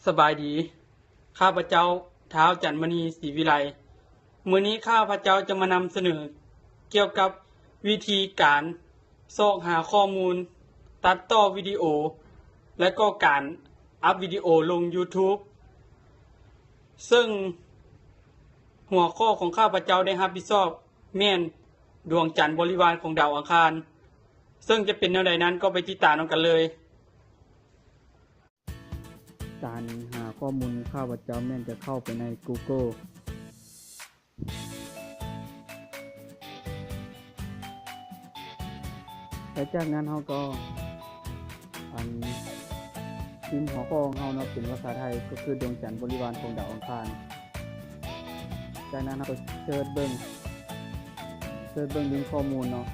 ສະບາຍດີ, ຂ້າພະເຈົ້າ ທ້າວ ຈັນມະນີ ສີວິໄລ. ມື້ນີ້ຂ້າພະເຈົ້າຈະມານຳສະເໜີກ່ຽວກັບວິທີການຊອກຫາຂໍ້ມູນ, ຕັດຕໍ່ວິດີໂອ ແລະກໍການອັບວິດີໂອລົງ YouTube ເຊິ່ງຫົວຂໍ້ຂອງຂ້າພະເຈົ້າໄດ້ຮັບຜິດຊອບແມ່ນດວງຈັນບໍລິວານຂອງດາວອັງຄານ. ເຊິ່ງຈະເປັນແນວໃດນັ້ນກໍໄປຕິດຕາມນຳກັນເລີຍ. ການຫາຂໍ້ມູນ ຂ້າພະເຈົ້າແມ່ນຈະເຂົ້າໄປໃນ Google ແລະຈາກນັ້ນເຮົາກໍ ອັນ ພິມຫົວຂໍ້ຂອງເຮົາເນາະ ເປັນພາສາໄທ ກໍຄືດວງຈັນບໍລິວານຂອງດາວອັງຄານ. ຈາກນັ້ນເຮົາກໍເສີດເບິ່ງ ເສີດເບິ່ງລິງຂໍ້ມູນເນາະ.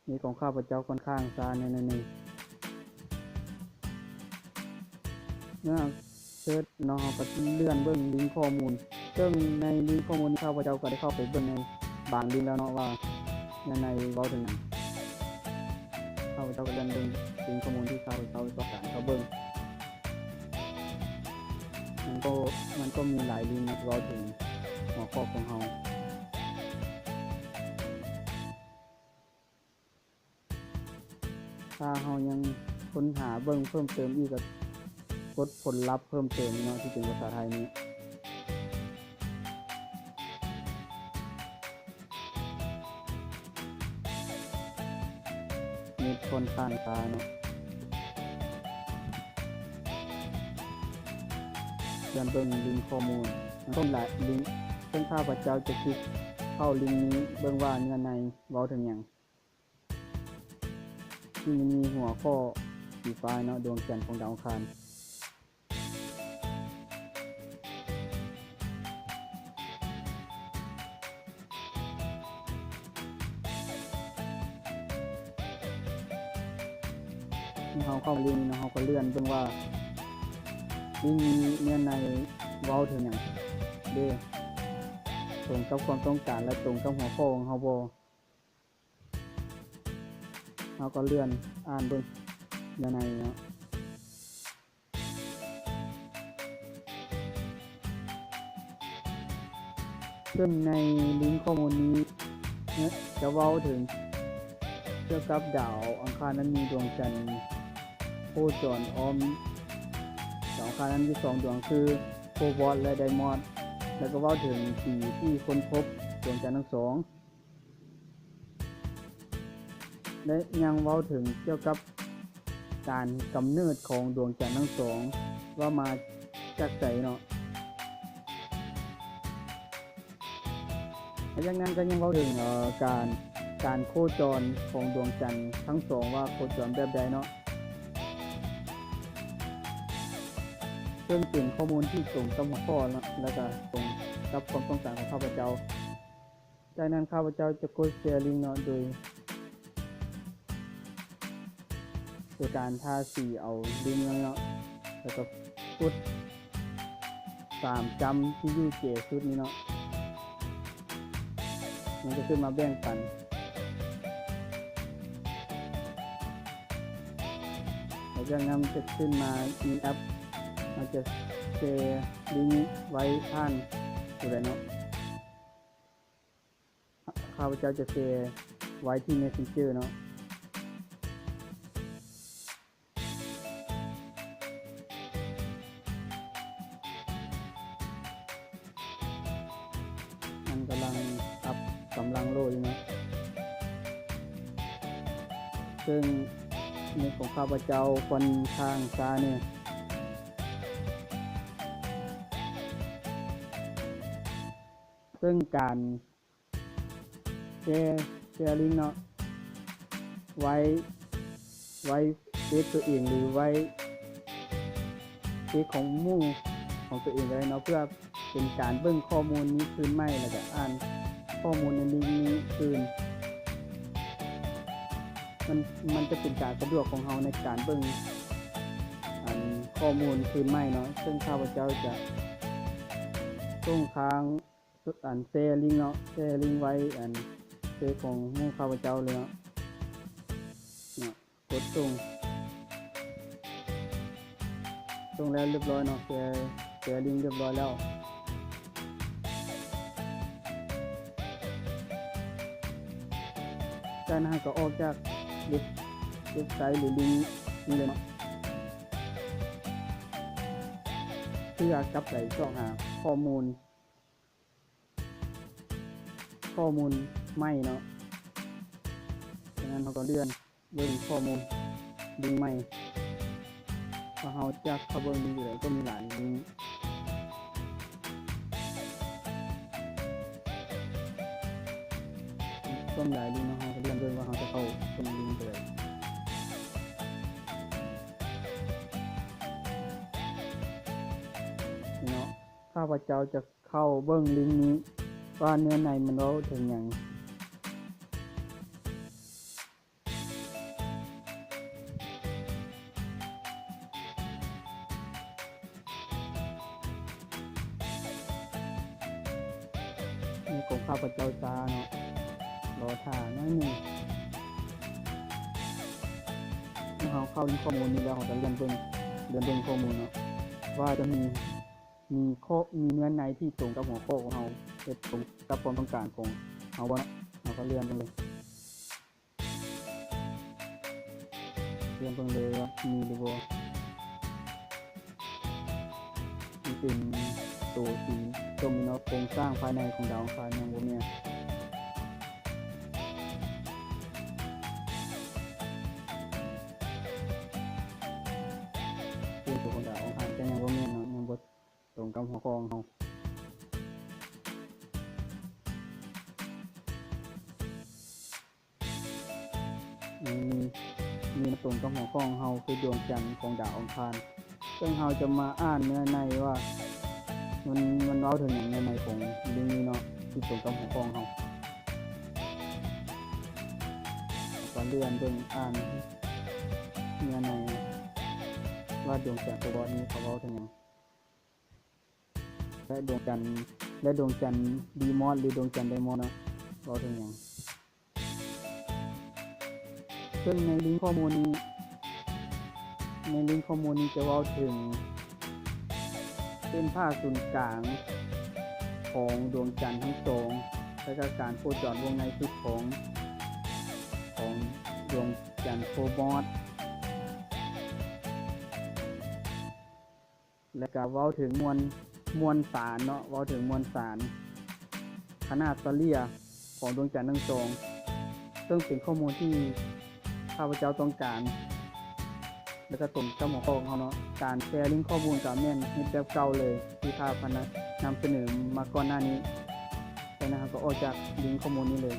ເນັດຂອງຂ້າພະເຈົ້າຂ້ອນຂ້າງຊ້າແດ່ໜ້ອຍໜຶ່ງ. ເມື່ອເສີດເນາະ ເຮົາກໍເລື່ອນເບິ່ງລິງຂໍ້ມູນ, ເຊິ່ງໃນລິງຂໍ້ມູນນີ້ ຂ້າພະເຈົ້າກໍໄດ້ເຂົ້າໄປເບິ່ງໃນບາງລິງແລ້ວເນາະ ວ່າໃນ ໃນເວົ້າເຖິງຫຍັງ. ຂ້າພະເຈົ້າກໍເລື່ອນເບິ່ງລິງຂໍ້ມູນທີ່ຂ້າພະເຈົ້າຕ້ອງການເຂົ້າເບິ່ງ. ມັນກໍ ມັນກໍມີຫຼາຍລິງເນາະ ທີ່ເວົ້າເຖິງຫົວຂໍ້ຂອງເຮົາ. ຖ້າເຮົາຍັງຄົ້ນຫາເບິ່ງເພີ່ມເຕີມອີກ ກໍກົດຜົນລັບເພີ່ມເຕີມເນາະ ທີ່ເປັນພາສາໄທນີ້. ເນັດຂ້ອນຂ້າງຊ້າເນາະ. ເລື່ອນເບິ່ງລິງຂໍ້ມູນ ມັນກໍມີຫຼາຍລິງ, ເຊິ່ງຂ້າພະເຈົ້າຈະຄລິກເຂົ້າລິງນີ້ເບິ່ງວ່າເນື້ອໃນເວົ້າເຖິງຫຍັງ. ທີ່ມັນມີຫົວຂໍ້ສີຟ້າເນາະ ດວງຈັນຂອງດາວອັງຄານ. ເຮົາເຂົ້າມາລິງນີ້ເນາະ ເຮົາກໍເລື່ອນເບິ່ງວ່າລິງນີ້ເນື້ອໃນເວົ້າເຖິງຫຍັງເດ້ ຕົງກັບຄວາມຕ້ອງການ ແລະ ຕົງກັບຫົວຂໍ້ຂອງເຮົາບໍ່. ເຮົາກໍເລື່ອນອ່ານເບິ່ງເນື້ອໃນເນາະ. ເຊິ່ງໃນລິງຂໍ້ມູນນີ້ຈະເວົ້າເຖິງກ່ຽວກັບດາວອັງຄານນັ້ນມີດວງຈັນໂຄຈອນອ້ອມດາວອັງຄານນັ້ນຢູ່ສອງດວງ ຄືໂຄບອດ ແລະ ໄດມອດ, ແລ້ວກໍເວົ້າເຖິງປີທີ່ຄົ້ນພົບດວງຈັນທັງສອງ. ແລະ ຍັງເວົ້າເຖິງກ່ຽວກັບການກຳເນີດຂອງດວງຈັນທັງສອງ ວ່າມາຈາກໃສເນາະ. ແລະ ຈາກນັ້ນກໍຍັງເວົ້າເຖິງ ເອີ່ ການ ການໂຄຈອນຂອງດວງຈັນທັງສອງ ວ່າໂຄຈອນແບບໃດເນາະ. ເຊິ່ງເປັນຂໍ້ມູນທີ່ຕົງກັບຫົວຂໍ້ເນາະ ແລ້ວກໍຕົງກັບຄວາມຕ້ອງການຂອງຂ້າພະເຈົ້າ. ຈາກນັ້ນຂ້າພະເຈົ້າຈະກົດແຊລິງເນາະ ໂດຍ ໂດຍການທາສີເອົາລິງເນາະ ແລ້ວກໍກົດສາມຈ້ຳທີ່ຢູ່ເຈສຸດນີ້ເນາະ ມັນຈະຂຶ້ນມາແບ່ງປັນ ແລ້ວຈາກນັ້ນຈະຂຶ້ນມາອີແອັບ ມັນຈະແຊລິງໄວ້ຜ່ານໂຕໃດເນາະ. ຂ້າພະເຈົ້າຈະແຊໄວ້ທີ່ເມສເຊັນເຈີເນາະ ມັນກຳລັງອັບກຳລັງໂຫຼດຢູ່ເນາະ ເຊິ່ງເນັດຂອງຂ້າພະເຈົ້າຂ້ອນຂ້າງຊ້າແດ່. ເຊິ່ງການ ແຊ ແຊລິງເນາະ ໄວ້ ໄວ້ເຟສຕົວເອງ ຫຼື ໄວ້ເຟສຂອງໝູ່ຂອງຕົວເອງກໍໄດ້ເນາະ ເພື່ອເປັນການເບິ່ງຂໍ້ມູນນີ້ຄືນໃໝ່ ແລ້ວກໍອ່ານຂໍ້ມູນໃນລິງນີ້ຄືນ. ມັນ ມັນຈະເປັນການສະດວກຂອງເຮົາໃນການເບິ່ງ ອັນ ຂໍ້ມູນຄືນໃໝ່ເນາະ. ເຊິ່ງຂ້າພະເຈົ້າຈະສົ່ງທາງ ອັນ ແຊລິງເນາະ ແຊລິງໄວ້ ອັນ ເຟສຂອງໝູ່ຂ້າພະເຈົ້າເລີຍເນາະ ເນາະ ກົດສົ່ງ. ລົງແລ້ວລຽບຮ້ອຍເນາະ ແຊ ແຊລິ້ງລຽບຮ້ອຍແລ້ວ. ຈາກນັ້ນເຮົາກໍອອກຈາກເວັບ ເວັບໄຊ ຫຼື ລິ້ງນີ້ເລີຍເນາະ ເພື່ອກັບໄປຊອກຫາຂໍ້ມູນ ຂໍ້ມູນໃໝ່ເນາະ. ຈາກນັ້ນເຮົາກໍເລື່ອນເບິ່ງຂໍ້ມູນລິ້ງໃໝ່ ວ່າເຮົາຈະເຂົ້າເບິ່ງລິ້ງໃດ ກໍມີຫຼາຍລິ້ງ ສ່ວນຫຼາຍລິ້ງເນາະ ເຮົາກໍເລື່ອນເບິ່ງວ່າເຮົາຈະເຂົ້າເບິ່ງລິ້ງໃດເນາະ. ຂ້າພະເຈົ້າຈະ ເຂົ້າເບິ່ງລິ້ງນີ້ວ່າເນື້ອໃນມັນເວົ້າເຖິງຫຍັງ. ນີ້ຂອງຂ້າພະເຈົ້າຊ້າເນາະ ລໍຖ້າໜ້ອຍໜຶ່ງ. ເມື່ອເຮົາເຂົ້າລິ້ງຂໍ້ມູນນີ້ແລ້ວ ເຮົາກໍເລື່ອນເບິ່ງ ເລື່ອນເບິ່ງຂໍ້ມູນເນາະ ວ່າຈະມີ ມີຂໍ້ ມີເນື້ອໃນທີ່ຕົງກັບຫົວຂໍ້ຂອງເຮົາ ເຮັດຕົງກັບຄວາມຕ້ອງການຂອງເຮົາບໍ່ເນາະ. ເຮົາກໍເລື່ອນເບິ່ງເລີຍ ເລື່ອນເບິ່ງເລີຍວ່າມີຫຼືບໍ່. ມັນເປັນໂຕສີສົ້ມເນາະ ໂຄງສ້າງພາຍໃນຂອງດາວອັງຄານຍັງບໍ່ແມ່ນ ເປັນໂຕຂອງດາວອັງຄານ ແຕ່ຍັງບໍ່ແມ່ນເນາະ ຍັງບໍ່ ຕົງກັບຫົວຂໍ້ຂອງເຮົາ. ມີ ມີຕົງກັບຫົວຂໍ້ຂອງເຮົາ ຄືດວງຈັນຂອງດາວອັງຄານ ເຊິ່ງເຮົາຈະມາອ່ານເນື້ອໃນວ່າ ມັນ ມັນເວົ້າເຖິງຫຍັງ ເນື້ອໃນຂອງລິ້ງນີ້ເນາະ ທີ່ຕົງກັບຫົວຂໍ້ຂອງເຮົາ. ກໍເລື່ອນເບິ່ງ ອ່ານເນື້ອໃນເນາະ ວ່າດວງຈັນໂຄບອດນີ້ເຂົາເວົ້າເຖິງຫຍັງ. ແລະ ດວງຈັນ ແລະ ດວງຈັນດີມອດ ຫຼື ດວງຈັນໄດມອນເນາະ ເວົ້າເຖິງຫຍັງ. ເຊິ່ງໃນລິ້ງຂໍ້ມູນນີ້ ໃນລິ້ງຂໍ້ມູນນີ້ຈະເວົ້າເຖິງເສັ້ນຜ່າສູນກາງຂອງດວງຈັນທັງສອງ ແລະ ກະການໂຄຈອນວົງໃນສຸດຂອງ ຂອງດວງຈັນໂຄບອດ. ແລະກະເວົ້າເຖິງມວນ ມວນສານເນາະ ເວົ້າເຖິງມວນສານ ຂະໜາດສະເລ່ຍຂອງດວງຈັນທັງສອງ ເຊິ່ງເປັນຂໍ້ມູນທີ່ຂ້າພະເຈົ້າຕ້ອງການ ແລະກະຕົງກັບຫົວຂໍ້ຂອງເຮົາເນາະ. ການແຊລິ້ງຂໍ້ມູນກະແມ່ນເຮັດແບບເກົ່າເລີຍ ທີ່ຂ້າພະນະນຳສະເໜີມາກ່ອນໜ້ານີ້. ຈາກນັ້ນເຮົາກະອອກຈາກລິ້ງຂໍ້ມູນນີ້ເລີຍ.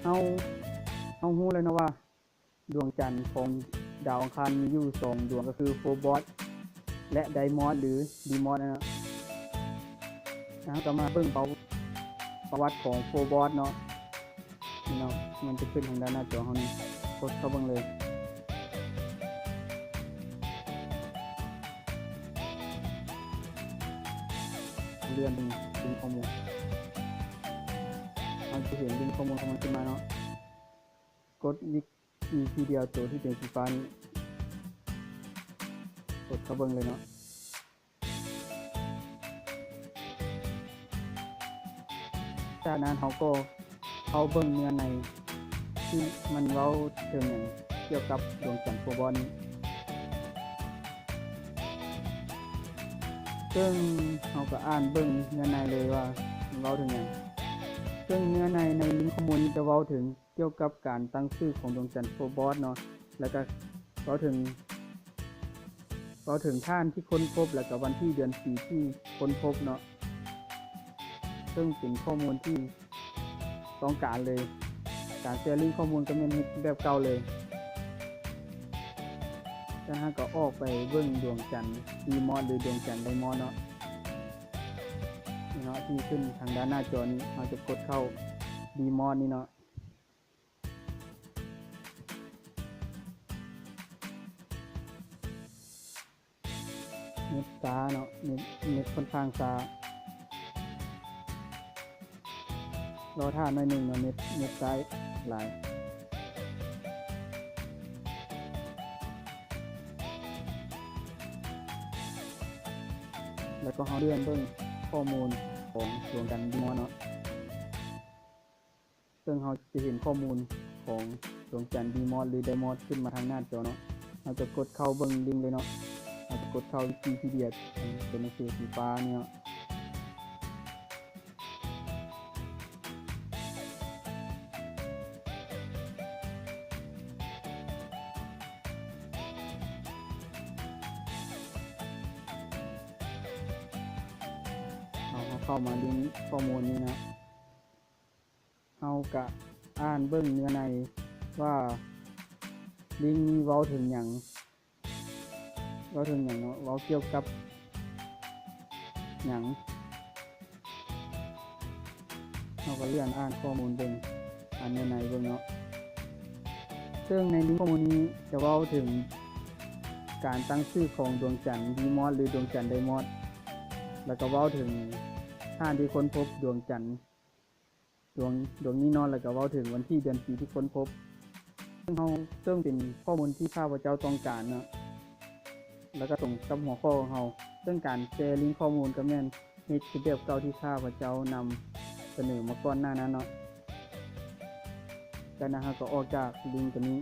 ເຮົາ ເຮົາຮູ້ແລ້ວເນາະວ່າ ດວງຈັນຂອງດາວອັງຄານມີຢູ່ສອງດວງ ກໍຄືໂຟບອດ ແລະ ໄດມອດ ຫຼື ດີມອດນັ້ນເນາະ. ເຮົາກໍມາເບິ່ງປະ ປະຫວັດຂອງໂຟບອດເນາະ ນີ້ເນາະ ມັນຈະຂຶ້ນທາງດ້ານໜ້າຈໍເຮົານີ້ ກົດເຂົ້າເບິ່ງເລີຍ. ເລື່ອນເບິ່ງລິ້ງຂໍ້ມູນ ເຮົາຈະເຫັນລິ້ງຂໍ້ມູນຂອງມັນຂຶ້ນມາເນາະ. ກົດອີກ ອີກທີດຽວ ໂຕທີ່ເປັນສີຟ້ານີ້ ກົດເຂົ້າເບິ່ງເລີຍເນາະ. ຈາກນັ້ນເຮົາກໍເຂົ້າເບິ່ງເນື້ອໃນທີ່ມັນເວົ້າເຖິງຫຍັງກ່ຽວກັບດວງຈັນໂຄບອດນີ້ ເຊິ່ງເຮົາກໍອ່ານເບິ່ງເນື້ອໃນເລີຍວ່າມັນເວົ້າເຖິງຫຍັງ. ເຊິ່ງເນື້ອໃນໃນລິ້ງຂໍ້ມູນນີ້ຈະເວົ້າເຖິງ ກ່ຽວກັບການຕັ້ງຊື່ຂອງດວງຈັນໂຄບອດເນາະ ແລ້ວກະເວົ້າເຖິງ ເວົ້າເຖິງທ່ານທີ່ຄົ້ນພົບ ແລ້ວກະວັນທີເດືອນປີທີ່ຄົ້ນພົບເນາະ ເຊິ່ງເປັນຂໍ້ມູນທີ່ຕ້ອງການເລີຍ. ການແຊລິ້ງຂໍ້ມູນກະແມ່ນເຮັດແບບເກົ່າເລີຍ. ຈາກນັ້ນເຮົາກະອອກໄປເບິ່ງດວງຈັນດີມອດ ຫຼື ດວງຈັນໄດມອນເນາະ ນີ້ເນາະ ທີ່ຂຶ້ນທາງດ້ານໜ້າຈໍນີ້ ເຮົາຈະກົດເຂົ້າດີມອດນີ້ເນາະ. ເນັດຊ້າເນາະ ເນັດ ເນັດຂ້ອນຂ້າງຊ້າ ລໍຖ້າໜ້ອຍໜຶ່ງເນາະ ເນັດ ເນັດຊ້າຫຼາຍ. ແລ້ວກໍເຮົາເລື່ອນເບິ່ງຂໍ້ມູນຂອງດວງຈັນດີມອດເນາະ. ເຊິ່ງເຮົາຈະເຫັນຂໍ້ມູນຂອງດວງຈັນດີມອດ ຫຼື ໄດມອດຂຶ້ນມາທາງໜ້າຈໍເນາະ. ເຮົາຈະກົດເຂົ້າເບິ່ງລິ້ງເລີຍເນາະ. ເຮົາຈະກົດເຂົ້າວິກິພີເດຍ ອັນເປັນໜັງສືສີຟ້ານີ້ເນາະ. ເຮົາ ເຮົາເຂົ້າມາລິ້ງຂໍ້ມູນນີ້ເນາະ. ເຮົາກະອ່ານເບິ່ງເນື້ອໃນວ່າລິ້ງນີ້ເວົ້າເຖິງຫຍັງ, ເວົ້າເຖິງຫຍັງເນາະ, ເວົ້າກ່ຽວກັບຫຍັງ. ເຮົາກໍເລື່ອນອ່ານຂໍ້ມູນເບິ່ງ, ອ່ານເນື້ອໃນເບິ່ງເນາະ. ເຊິ່ງໃນລິ້ງຂໍ້ມູນນີ້ຈະເວົ້າເຖິງການຕັ້ງຊື່ຂອງດວງຈັນດີມອດ ຫຼື ດວງຈັນໄດມອດ, ແລ້ວກໍເວົ້າເຖິງທ່ານທີ່ຄົ້ນພົບດວງຈັນ ດວງ ດວງນີ້ເນາະ, ແລ້ວກໍເວົ້າເຖິງວັນທີເດືອນປີທີ່ຄົ້ນພົບ. ເຊິ່ງເຮົາ ເຊິ່ງເປັນຂໍ້ມູນທີ່ຂ້າພະເຈົ້າຕ້ອງການເນາະ, ແລ້ວກໍຕົງກັບຫົວຂໍ້ຂອງເຮົາ. ເຊິ່ງການແຊລິ້ງຂໍ້ມູນກໍແມ່ນເຮັດຄືແບບເກົ່າທີ່ຂ້າພະເຈົ້ານຳສະເໜີມາກ່ອນໜ້ານັ້ນເນາະ. ຈາກນັ້ນເຮົາກໍອອກຈາກລິ້ງຕົວນີ້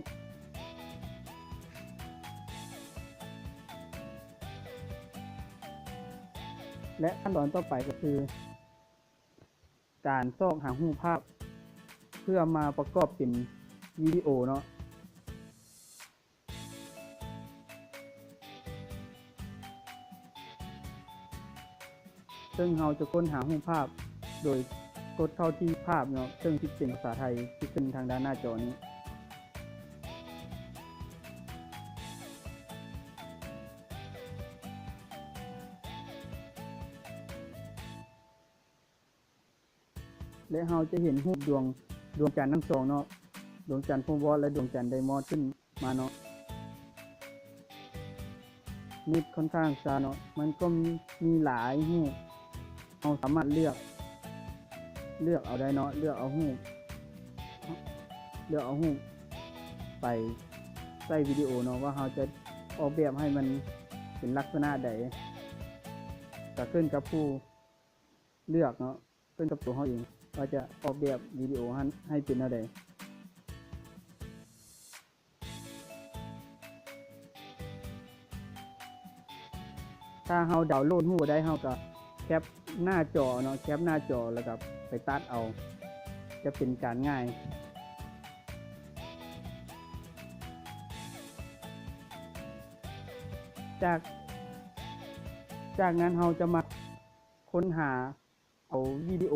ແລະ ຂັ້ນຕອນຕໍ່ໄປກໍຄື ການຊອກຫາຮູບພາບເພື່ອມາປະກອບເປັນວິດີໂອເນາະ. ເຊິ່ງເຮົາຈະຄົ້ນຫາຮູບພາບໂດຍກົດເຂົ້າທີ່ພາບເນາະ, ເຊິ່ງຊິເປັນພາສາໄທທີ່ຂຶ້ນທາງດ້ານໜ້າຈໍນີ້. ແລະ ເຮົາຈະເຫັນຮູບດວງ ດວງຈັນທັງສອງເນາະ, ດວງຈັນໂພມວອດ ແລະ ດວງຈັນໄດມອດຂຶ້ນມາເນາະ. ເນັດຂ້ອນຂ້າງຊ້າເນາະ, ມັນກໍມີ ມີຫຼາຍຮູບ, ເຮົາສາມາດເລືອກ ເລືອກເອົາໄດ້ເນາະ, ເລືອກເອົາຮູບ ເລືອກເອົາຮູບໄປໃສ່ວິດີໂອເນາະ, ວ່າເຮົາຈະອອກແບບໃຫ້ມັນເປັນລັກສະນະໃດ, ກໍຂຶ້ນກັບຜູ້ ເລືອກເນາະ, ຂຶ້ນກັບໂຕເຮົາເອງວ່າຈະອອກແບບວິດີໂອຫັ້ນໃຫ້ເປັນແນວໃດ. ຖ້າເຮົາດາວໂຫຼດຮູບໄດ້ ເຮົາກໍແຄບໜ້າຈໍເນາະ, ແຄບໜ້າຈໍແລ້ວກໍໄປຕັດເອົາ ຈະເປັນການງ່າຍ. ຈາກ ຈາກນັ້ນເຮົາຈະມາຄົ້ນຫາ ເອົາວິດີໂອ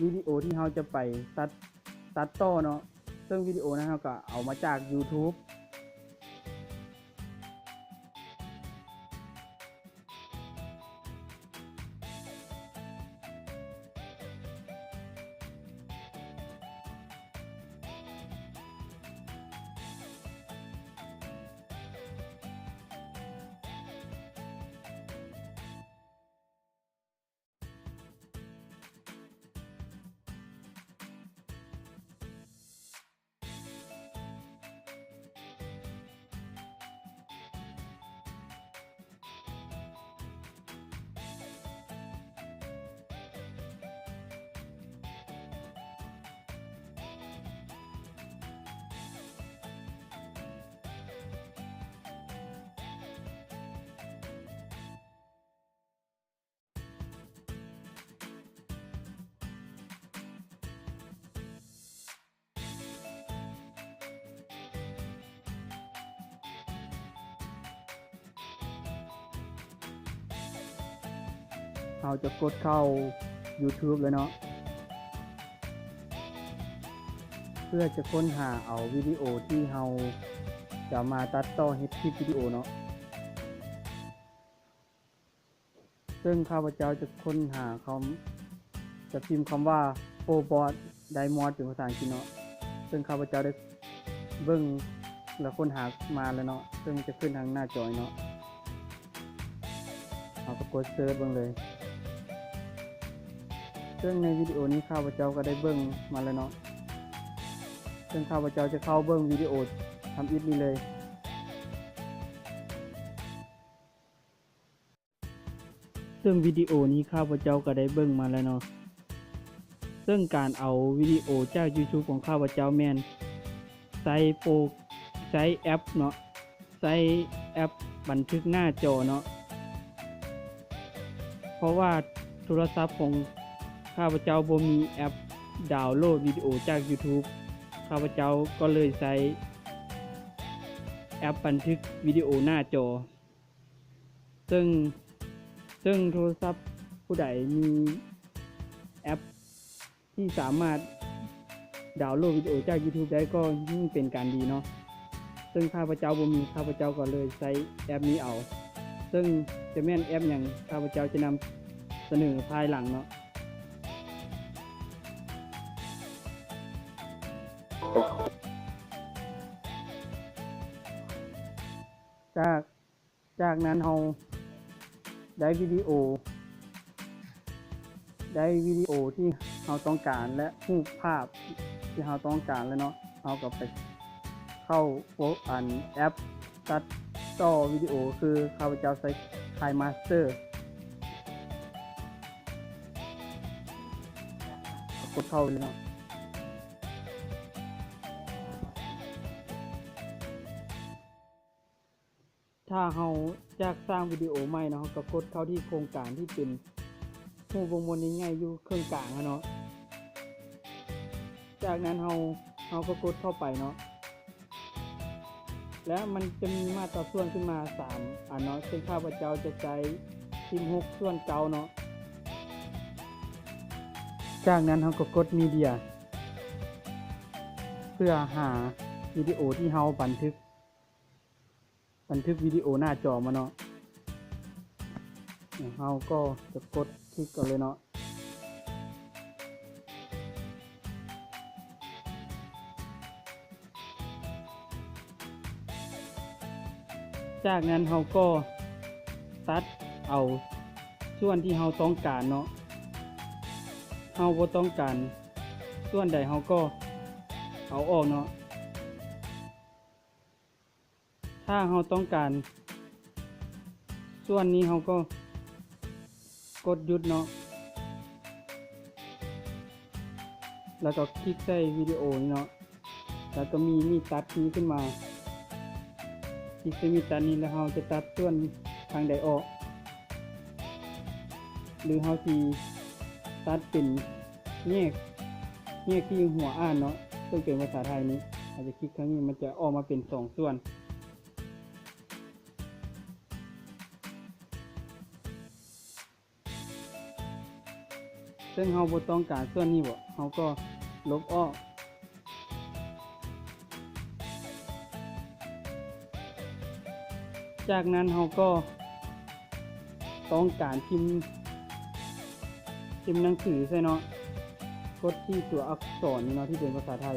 ວິດີໂອທີ່ເຮົາຈະໄປຕັດ ຕັດຕໍ່ເນາະ, ເຊິ່ງວິດີໂອນັ້ນເຮົາກໍເອົາມາຈາກ YouTube. ເຮົາຈະກົດເຂົ້າ YouTube ເລີຍເນາະ ເພື່ອຈະຄົ້ນຫາເອົາວິດີໂອທີ່ເຮົາຈະມາຕັດຕໍ່ເຮັດຄລິບວິດີໂອເນາະ. ເຊິ່ງຂ້າພະເຈົ້າຈະຄົ້ນຫາຄຳ ຈະພິມຄຳວ່າ ໂຟບອດ ໄດມອດ ເປັນພາສາອັງກິດເນາະ. ເຊິ່ງຂ້າພະເຈົ້າໄດ້ເບິ່ງ ແລະ ຄົ້ນຫາມາແລ້ວເນາະ, ເຊິ່ງຈະຂຶ້ນທາງໜ້າຈໍເນາະ. ເຮົາກໍກົດເສີດເບິ່ງເລີຍ. ເຊິ່ງໃນວິດີໂອນີ້ຂ້າພະເຈົ້າກໍໄດ້ເບິ່ງມາແລ້ວເນາະ. ເຊິ່ງຂ້າພະເຈົ້າຈະເຂົ້າເບິ່ງວິດີໂອທຳອິດນີ້ເລີຍ. ເຊິ່ງວິດີໂອນີ້ຂ້າພະເຈົ້າກໍໄດ້ເບິ່ງມາແລ້ວເນາະ, ເຊິ່ງການເອົາວິດີໂອຈາກ YouTube ຂອງຂ້າພະເຈົ້າແມ່ນໃຊ້ໂປ ໃຊ້ແອັບເນາະ, ໃຊ້ແອັບບັນທຶກໜ້າຈໍເນາະ, ເພາະວ່າໂທລະສັບຂອງຂ້າພະເຈົ້າບໍ່ມີແອັບດາວໂຫຼດວິດີໂອຈາກ YouTube, ຂ້າພະເຈົ້າກໍເລີຍໃຊ້ແອັບບັນທຶກວິດີໂອໜ້າຈໍ. ເຊິ່ງ ເຊິ່ງໂທລະສັບຜູ້ໃດມີແອັບທີ່ສາມາດດາວໂຫຼດວິດີໂອຈາກ YouTube ໄດ້ກໍຍິ່ງເປັນການດີເນາະ, ເຊິ່ງຂ້າພະເຈົ້າບໍ່ມີ, ຂ້າພະເຈົ້າກໍເລີຍໃຊ້ແອັບນີ້ເອົາ, ເຊິ່ງຈະແມ່ນແອັບຫຍັງ ຂ້າພະເຈົ້າຈະນຳສະເໜີພາຍຫຼັງເນາະ. ຈາກ ຈາກນັ້ນເຮົາໄດ້ວິດີໂອ ໄດ້ວິດີໂອທີ່ເຮົາຕ້ອງການ ແລະ ຮູບພາບທີ່ເຮົາຕ້ອງການແລ້ວເນາະ, ເຮົາກໍໄປເຂົ້າໂປຣ ອັນ ແອັບຕັດຕໍ່ວິດີໂອ ຄືຂ້າພະເຈົ້າໃຊ້ KineMaster, ກົດເຂົ້າເລີຍເນາະ. ຖ້າເຮົາຢາກສ້າງວິດີໂອໃໝ່ເນາະ, ເຮົາກໍກົດເຂົ້າທີ່ໂຄງການທີ່ເປັນຮູບວົງມົນໃຫຍ່ໆຢູ່ເຄິ່ງກາງຫັ້ນເນາະ. ຈາກນັ້ນເຮົາ ເຮົາກໍກົດເຂົ້າໄປເນາະ, ແລ້ວມັນຈະມີມາດຕາສ່ວນຂຶ້ນມາສາມອັນເນາະ, ເຊິ່ງຂ້າພະເຈົ້າຈະໃຊ້ສິບຫົກສ່ວນເກົ້າເນາະ. ຈາກນັ້ນເຮົາກໍກົດ Media ເພື່ອຫາວິດີໂອທີ່ເຮົາບັນທຶກ ບັນທຶກວິດີໂອໜ້າຈໍມາເນາະ, ເຮົາກໍຈະກົດຄລິກເອົາເລີຍເນາະ. ຈາກນັ້ນເຮົາກໍຕັດເອົາສ່ວນທີ່ເຮົາຕ້ອງການເນາະ, ເຮົາບໍ່ຕ້ອງການສ່ວນໃດເຮົາກໍເອົາອອກເນາະ. ຖ້າເຮົາຕ້ອງການສ່ວນນີ້ ເຮົາກໍກົດຢຸດເນາະ, ແລ້ວກໍຄລິກໃສ່ວິດີໂອນີ້ເນາະ, ແລ້ວກໍມີມີດຕັດນີ້ຂຶ້ນມາ, ຄລິກໃສ່ມີດຕັດນີ້ ແລ້ວເຮົາຈະຕັດສ່ວນທາງໃດອອກ ຫຼືເຮົາຊິຕັດເປັນແຍກ ແຍກທີ່ຫົວອ່ານເນາະ, ເຊິ່ງເປັນພາສາໄທນີ້ ເຮົາຈະຄລິກທາງນີ້ ມັນຈະອອກມາເປັນສອງສ່ວນ. ເຊິ່ງເຮົາບໍ່ຕ້ອງການສ່ວນນີ້ເບາະ, ເຮົາກໍລົບອອກ. ຈາກນັ້ນເຮົາກໍຕ້ອງການພິມ ພິມໜັງສືໃສ່ເນາະ, ກົດທີ່ຕົວອັກສອນນີ້ເນາະ ທີ່ເປັນພາສາໄທ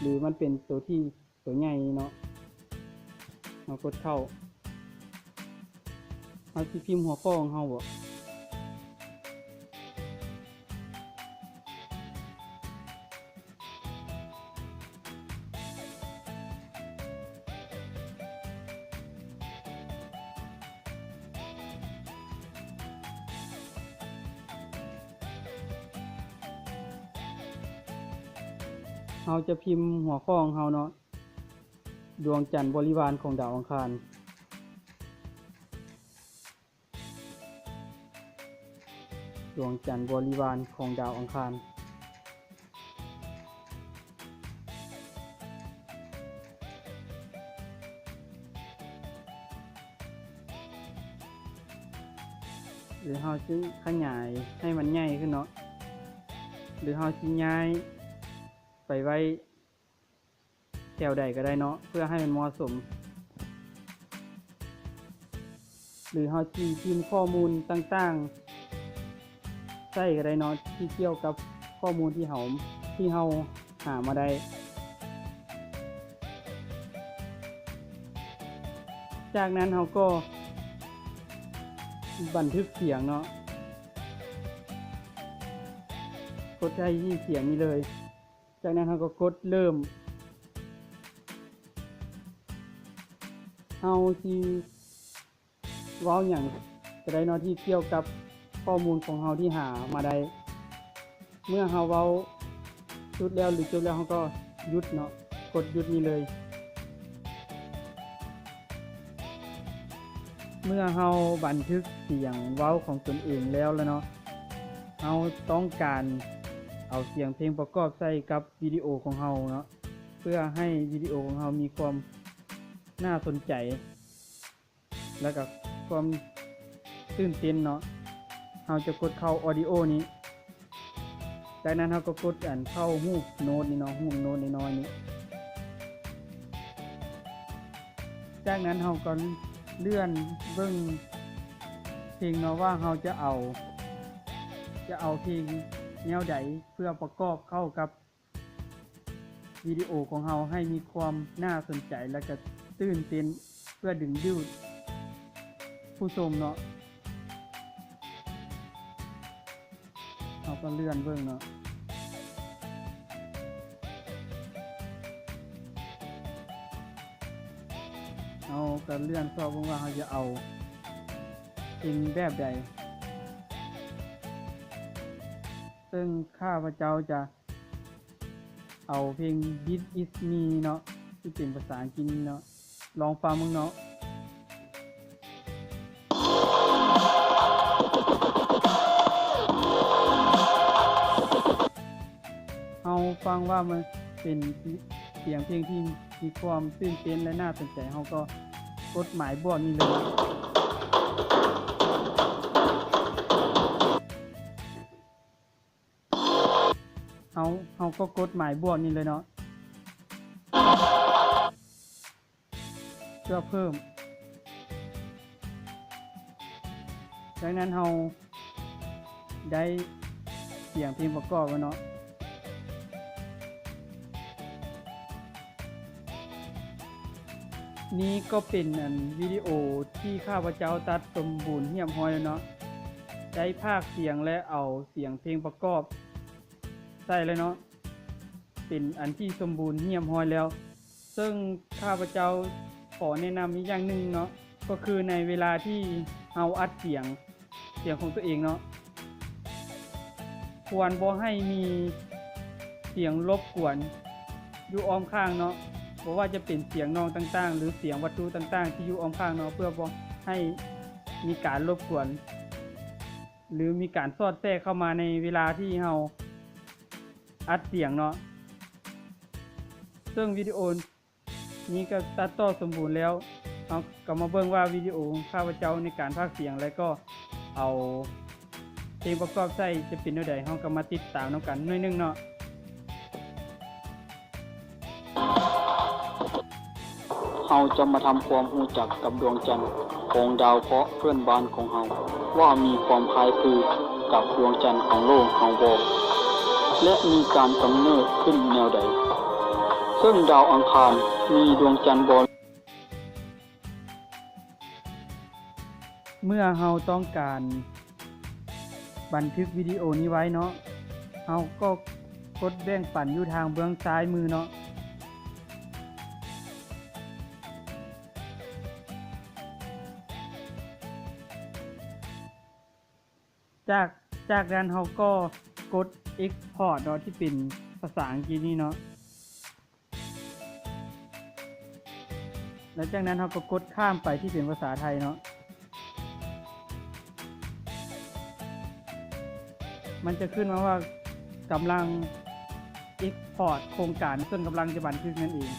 ຫຼືມັນເປັນຕົວທີ່ ຕົວໃຫຍ່ເນາະ, ເຮົາກົດເຂົ້າ. ເຮົາຊິພິມຫົວຂໍ້ຂອງເຮົາເບາະ? ເຮົາຈະພິມຫົວຂໍ້ຂອງເຮົາເນາະ, ດວງຈັນບໍລິວານຂອງດາວອັງຄານ. ດວງຈັນບໍລິວານຂອງດາວອັງຄານ. ຫຼືເຮົາຊິຂະຫຍາຍໃຫ້ມັນໃຫຍ່ຂຶ້ນເນາະ, ຫຼືເຮົາຊິຍ້າຍໄປໄວ້ ແຖວໃດກໍໄດ້ເນາະ ເພື່ອໃຫ້ມັນເໝາະສົມ. ຫຼືເຮົາຊິພິມຂໍ້ມູນຕ່າງໆໃສ່ກໍໄດ້ເນາະ ທີ່ກ່ຽວກັບຂໍ້ມູນທີ່ເຮົາ ທີ່ເຮົາຫາມາໄດ້. ຈາກນັ້ນເຮົາກໍບັນທຶກສຽງເນາະ, ກົດໃສ່ທີ່ສຽງນີ້ເລີຍ. ຈາກນັ້ນເຮົາກໍກົດເລີ່ມ. ເຮົາຊິເວົ້າຫຍັງກໍໄດ້ເນາະ ທີ່ກ່ຽວກັບ ຂໍ້ມູນຂອງເຮົາທີ່ຫາມາໄດ້. ເມື່ອເຮົາເວົ້າສຸດແລ້ວ ຫຼື ຈົບແລ້ວ ເຮົາກໍຢຸດເນາະ, ກົດຢຸດນີ້ເລີຍ. ເມື່ອເຮົາບັນທຶກສຽງເວົ້າຂອງຕົນເອງແລ້ວລະເນາະ, ເຮົາຕ້ອງການເອົາສຽງເພງປະກອບໃສ່ກັບວິດີໂອຂອງເຮົາເນາະ, ເພື່ອໃຫ້ວິດີໂອຂອງເຮົາມີຄວາມໜ້າສົນໃຈ ແລ້ວກໍຄວາມຕື່ນເຕັ້ນເນາະ. ເຮົາຈະກົດເຂົ້າ Audio ນີ້, ຈາກນັ້ນເຮົາກໍກົດອັນເຂົ້າຮູບໂນ້ດນີ້ເນາະ, ຮູບໂນ້ດນ້ອຍໆນີ້. ຈາກນັ້ນເຮົາກໍເລື່ອນເບິ່ງເພງເນາະ ວ່າເຮົາຈະເອົາ ຈະເອົາເພງແນວໃດເພື່ອປະກອບເຂົ້າກັບ ວິດີໂອຂອງເຮົາໃຫ້ມີຄວາມໜ້າສົນໃຈ ແລະ ກະຕື່ນເຕັ້ນ ເພື່ອດຶງດູດຜູ້ຊົມເນາະ. ເຮົາກໍເລື່ອນເບິ່ງເນາະ, ເຮົາກໍເລື່ອນຊອກເບິ່ງວ່າເຮົາຈະເອົາເພງແບບໃດ, ເຊິ່ງຂ້າພະເຈົ້າຈະ ເອົາເພງ This Is Me ເນາະ ທີ່ເປັນພາສາອັງກິດນີ້ເນາະ, ລອງຟັງເບິ່ງເນາະ. ເຮົາຟັງວ່າມັນເປັນສຽງເພງທີ່ມີຄວາມຕື່ນເຕັ້ນ ແລະ ໜ້າສົນໃຈ, ເຮົາກໍກົດໝາຍບວກນີ້ເລີຍ. ເຮົາ ເຮົາກໍກົດໝາຍບວກນີ້ເລີຍເນາະ ເພື່ອເພີ່ມ. ຈາກນັ້ນເຮົາໄດ້ສຽງເພງປະກອບແລ້ວເນາະ. ນີ້ກໍເປັນອັນວິດີໂອທີ່ຂ້າພະເຈົ້າຕັດສົມບູນຮຽບຮ້ອຍແລ້ວເນາະ, ໄດ້ພາກສຽງ ແລະ ເອົາສຽງເພງປະກອບໃສ່ແລ້ວເນາະ, ເປັນອັນທີ່ສົມບູນຮຽບຮ້ອຍແລ້ວ. ເຊິ່ງຂ້າພະເຈົ້າຂໍແນະນຳອີກຢ່າງໜຶ່ງເນາະ, ກໍຄືໃນເວລາທີ່ເຮົາອັດສຽງ ສຽງຂອງຕົວເອງເນາະ, ຄວນບໍ່ໃຫ້ມີສຽງລົບກວນຢູ່ອ້ອມຂ້າງເນາະ, ບໍ່ວ່າຈະເປັນສຽງໜອງຕ່າງໆ ຫຼື ສຽງວັດຖຸຕ່າງໆທີ່ຢູ່ອ້ອມຂ້າງເນາະ, ເພື່ອບໍ່ໃຫ້ມີການລົບກວນ ຫຼື ມີການສອດແຊກເຂົ້າມາໃນເວລາທີ່ເຮົາອັດສຽງເນາະ. ເຊິ່ງວິດີໂອ ນີ້ກໍຕັດຕໍ່ສົມບູນແລ້ວ. ເຮົາກໍມາເບິ່ງວ່າວິດີໂອຂອງຂ້າພະເຈົ້າໃນການພາກສຽງ ແລະ ກໍເອົາເພງປະກອບໃສ່ຈະເປັນແນວໃດ, ເຮົາກໍມາຕິດຕາມນຳກັນໜ້ອຍໜຶ່ງເນາະ. ເຮົາຈະມາທຳຄວາມຮູ້ຈັກກັບດວງຈັນຂອງດາວເຄາະເພື່ອນບ້ານຂອງເຮົາ ວ່າມີຄວາມຄ້າຍຄືກັບດວງຈັນຂອງໂລກເຮົາບໍ່ ແລະ ມີການກຳເນີດຂຶ້ນແນວໃດ. ເຊິ່ງດາວອັງຄານມີດວງຈັນບໍ່? ເມື່ອເຮົາຕ້ອງການບັນທຶກວິດີໂອນີ້ໄວ້ເນາະ, ເຮົາກໍກົດແບ່ງປັນຢູ່ທາງເບື້ອງຊ້າຍມືເນາະ. ຈາກ ຈາກນັ້ນເຮົາກໍກົດ Export ເນາະ ທີ່ເປັນພາສາອັງກິດນີ້ເນາະ, ແລ້ວຈາກນັ້ນເຮົາກໍກົດຂ້າມໄປທີ່ເປັນພາສາໄທເນາະ. ມັນຈະຂຶ້ນມາວ່າກຳລັງ Export ໂຄງການເຊິ່ງກຳລັງຈະບັນທຶກນັ້ນເອງ.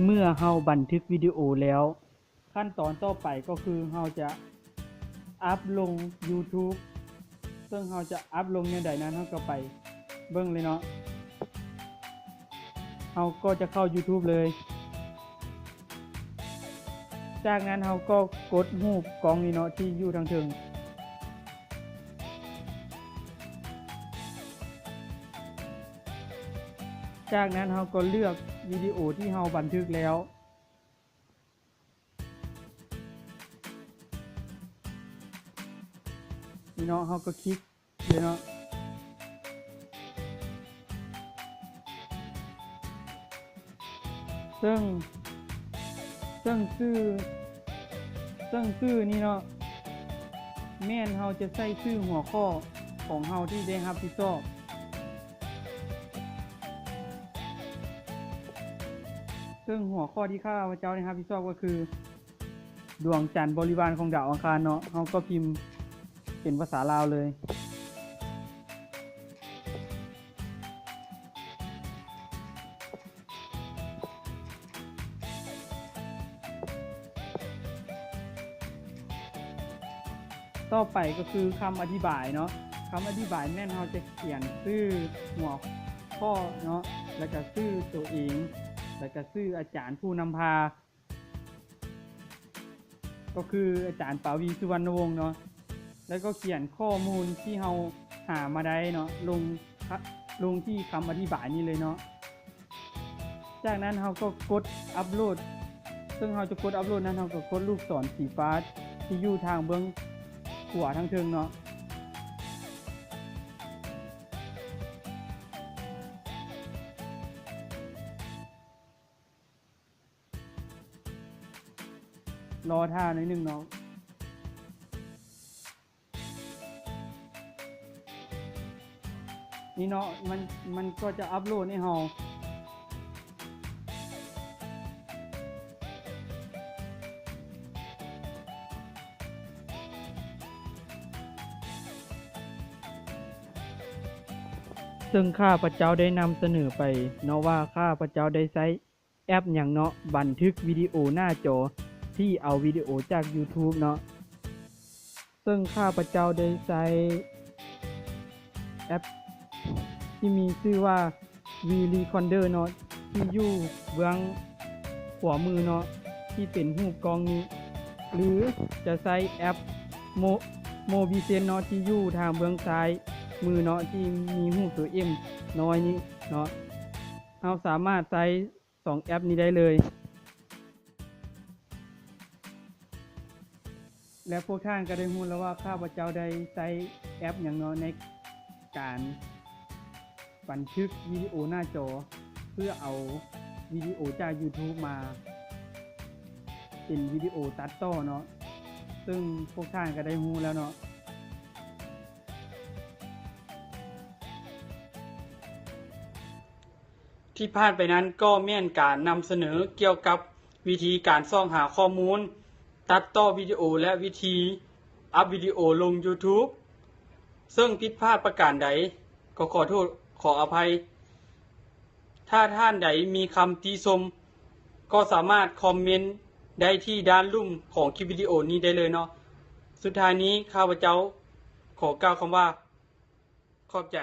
ເມື່ອເຮົາບັນທຶກວິດີໂອແລ້ວ, ຂັ້ນຕອນຕໍ່ໄປກໍຄືເຮົາຈະອັບລົງ YouTube ເຊິ່ງເຮົາຈະອັບລົງແນວໃດນັ້ນ ເຮົາກໍໄປເບິ່ງເລີຍເນາະ. ເຮົາກໍຈະເຂົ້າ YouTube ເລີຍ. ຈາກນັ້ນເຮົາກໍກົດຮູບກ້ອງນີ້ເນາະ ທີ່ຢູ່ທາງເທິງ. ຈາກນັ້ນເຮົາກໍເລືອກວິດີໂອທີ່ເຮົາບັນທຶກແລ້ວ. ນີ້ເນາະ ເຮົາກໍຄລິກເລີຍເນາະ. ເຊິ່ງ ເຊິ່ງຊື່ ເຊິ່ງຊື່ນີ້ເນາະ ແມ່ນເຮົາຈະໃສ່ຊື່ຫົວຂໍ້ຂອງເຮົາທີ່ໄດ້ຮັບຜິດຊອບ. ເຊິ່ງຫົວຂໍ້ທີ່ຂ້າພະເຈົ້າໄດ້ຮັບຜິດຊອບກໍຄື ດວງຈັນບໍລິວານຂອງດາວອັງຄານເນາະ, ເຮົາກໍພິມເປັນພາສາລາວເລີຍ. ຕໍ່ໄປກໍຄືຄຳອະທິບາຍເນາະ, ຄຳອະທິບາຍແມ່ນເຮົາຈະຂຽນຊື່ຫົວຂໍ້ເນາະ ແລ້ວກະຊື່ໂຕເອງ ແລ້ວກະຊື່ອາຈານຜູ້ນຳພາ ກໍຄືອາຈານປາວີ ສຸວັນນະວົງເນາະ, ແລ້ວກໍຂຽນຂໍ້ມູນທີ່ເຮົາຫາມາໄດ້ເນາະ ລົງ ລົງທີ່ຄຳອະທິບາຍນີ້ເລີຍເນາະ. ຈາກນັ້ນເຮົາກໍກົດອັບໂຫຼດ, ເຊິ່ງເຮົາຈະກົດອັບໂຫຼດນັ້ນ ເຮົາກໍກົດລູກສອນສີຟ້າທີ່ຢູ່ທາງເບື້ອງຂວາທາງເທິງເນາະ. ລໍຖ້າໜ້ອຍໜຶ່ງເນາະ. ນີ້ເນາະ ມັນ ມັນກໍຈະອັບໂຫຼດໃຫ້ເຮົາ. ເຊິ່ງຂ້າພະເຈົ້າໄດ້ນຳສະເໜີໄປເນາະວ່າ ຂ້າພະເຈົ້າໄດ້ໃຊ້ ແອັບຫຍັງເນາະ ບັນທຶກວິດີໂອໜ້າຈໍທີ່ເອົາວິດີໂອຈາກ YouTube ເນາະ. ເຊິ່ງຂ້າພະເຈົ້າໄດ້ໃຊ້ແອັບທີ່ມີຊື່ວ່າ V Recorder ເນາະ ທີ່ຢູ່ເບື້ອງຂວາມືເນາະ ທີ່ເປັນຮູບກ້ອງນີ້ ຫຼືຈະໃຊ້ແອັບ Mo- Mobizen ເນາະ ທີ່ຢູ່ທາງເບື້ອງຊ້າຍມືເນາະ ທີ່ມີຮູບໂຕ M ນ້ອຍນີ້ເນາະ. ເຮົາສາມາດໃຊ້ ສອງແອັບນີ້ໄດ້ເລີຍ. ແລະ ພວກທ່ານກໍໄດ້ຮູ້ແລ້ວວ່າ ຂ້າພະເຈົ້າໄດ້ໃຊ້ແອັບຫຍັງເນາະ ໃນການບັນທຶກວິດີໂອໜ້າຈໍ ເພື່ອເອົາວິດີໂອຈາກ YouTube ມາເປັນວິດີໂອຕັດຕໍ່ເນາະ, ເຊິ່ງພວກທ່ານກໍໄດ້ຮູ້ແລ້ວເນາະ. ທີ່ຜ່ານໄປນັ້ນກໍແມ່ນການນຳສະເໜີກ່ຽວກັບວິທີການຊອກຫາຂໍ້ມູນ, ຕັດຕໍ່ວິດີໂອ ແລະ ວິທີອັບວິດີໂອລົງ YouTube. ເຊິ່ງຜິດພາດປະການໃດ ກໍຂໍໂທດຂໍອະໄພ. ຖ້າທ່ານໃດມີຄຳຕິຊົມ ກໍສາມາດຄອມເມັນໄດ້ທີ່ດ້ານລຸ່ມຂອງຄລິບວິດີໂອນີ້ໄດ້ເລີຍເນາະ. ສຸດທ້າຍນີ້ ຂ້າພະເຈົ້າຂໍກ່າວຄຳວ່າ ຂອບໃຈ.